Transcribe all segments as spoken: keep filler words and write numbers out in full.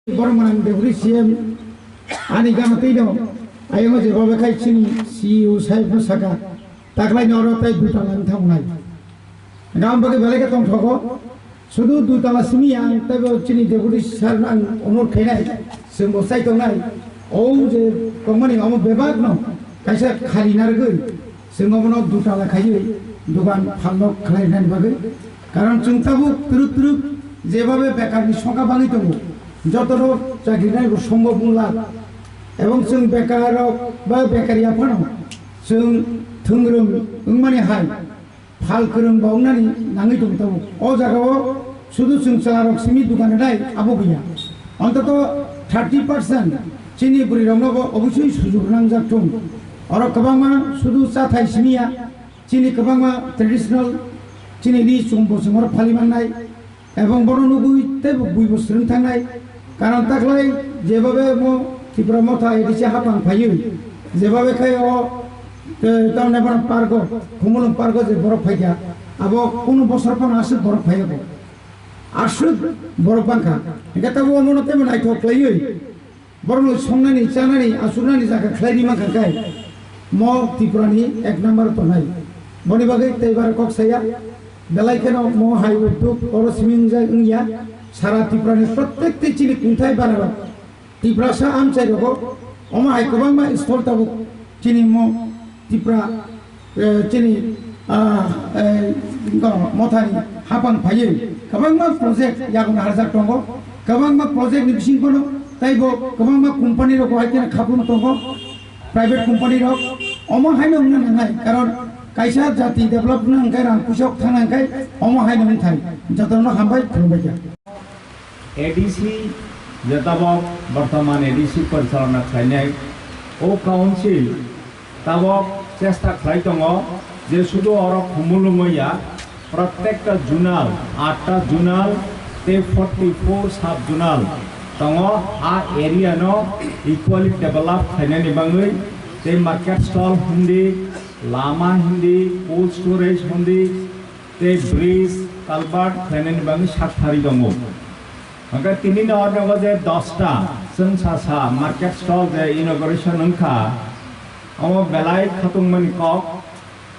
Borok manang deputy C M ani gana twi no ayang je babe khai chini C E O sahib no saka taklai no oro tai duta lang thang nai. Gam bagwi belai khe tongthogo. Sudu dui tala simi ang teibo chini deputy sir ang onur khainai, chwng bo chai tongnai. O je tongmani omo bebak no kaisa khali narwgwi chwng omono dui tala khaiwi dugan phalno khlainani bagwi. Karon chwng tabuk twrwk twrwk jebabe bekarni songkha bangwi tongo. Jotono chakri nai bo sombo bungla. Ebong chwng bekarrok ba bekar yaphano chwng thwngrwng wngmani hai phal kwrwng bo wngnani nangwi tong tongo. O jagao sudu chwng chwlarok simi dukan rwnai abo buya. Ontoto thirty percent chini bwrwirokno bo obosoi sujuk nangjak thung. Oro kwbangma sudu chathai simi ya, chini kwbangma traditional chini ri chum bo chwng oro phali mannai. Ebong bono nugwi teibo buibo swrwng thangnai. Karon taklai jebabe mo Tripura Motha A D C hapang phaiwi, jebabe khai o, eh, tamni bono pargo, Khumulwng pargo je borok phaikha, abo kunu bosor phano aswk borok phaiya bo. Aswk borok bangkha. Hingke tabo omono teibo naithok khlaiwi, borokno songnani, chanani, achuknani jaga khlaini mankha khe mo Tripurani ek number tongnai. Boni bagwi teibar kok saya, belai kheno mo hai uddog oro simi wngjak wngya, sara Tripurani prottekti chini kungthai bararok, Tiprasa amchai rogo, omo hai kwbangma stall tabuk chini mo Tripura, eh, chini, ah, eh, no, Mothani hapang phaiwi kwbangma project yago harjak tongo, kwbangma project ni bising kono teibo kwbangma company rok hai kheno khapung tongo, private company rok, omo haino wngna nangnai, karon kaisa jati develop wngna hwnkhe rang puisa thangna hwnkhe omo haino wngthai, jotono hambai khulumbai kha. A D C je tabok bortoman A D C porichalona khlainai, o council tabok chesta khlai tongo je sudu oro Khumulwng ya, prottekta zonal, atta zonal tei forty four sub zonal tongo, a area no equally develop khlainani bagwi tei market stall hindi, lama hindi, cold storage hindi, tei bridge, culvert khlainani bagwi sak thari tongo. Hwnkhe tini no nogo je dosta chwng sa sa market stall je inauguration wngkha, omo belai khatungmani kok.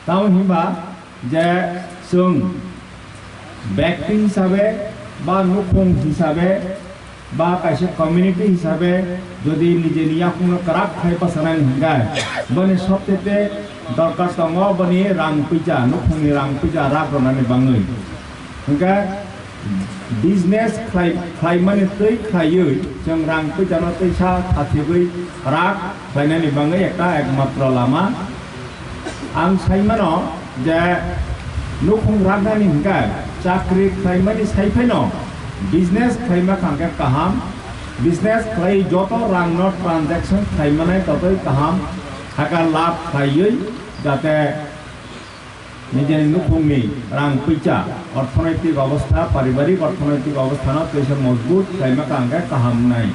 Tamo hinba je chwng bekti hisabe ba nukhung hisabe ba kaisa community hisabe jodi nijeni yakungno kwrak khai bwchanani hwnkhe, boni sobchete dorkar tongo boni rang puisa, nukhungni rang puisa rak rwnani bagwi. Hwnkhe business khlai, khlaimani twi khlaiwi chwng rang puisano twisa thathigwi rak khlainani bagwi ekta ekmatro lama. Ang sai mano je nukhung raknani hwnkhe chakri khlaimani sai phano business khlaima kha hwnkhe kaham. Business khlai joto rangno transaction khlaimanai totoi kaham, hakhe labh khlaiwi jate nijeni nukhungni rang puisa, orthonoitik obostha, paribarik orthonoitik obosthano teisa mojbut khlaima kha hwnkhe kaham wngnai.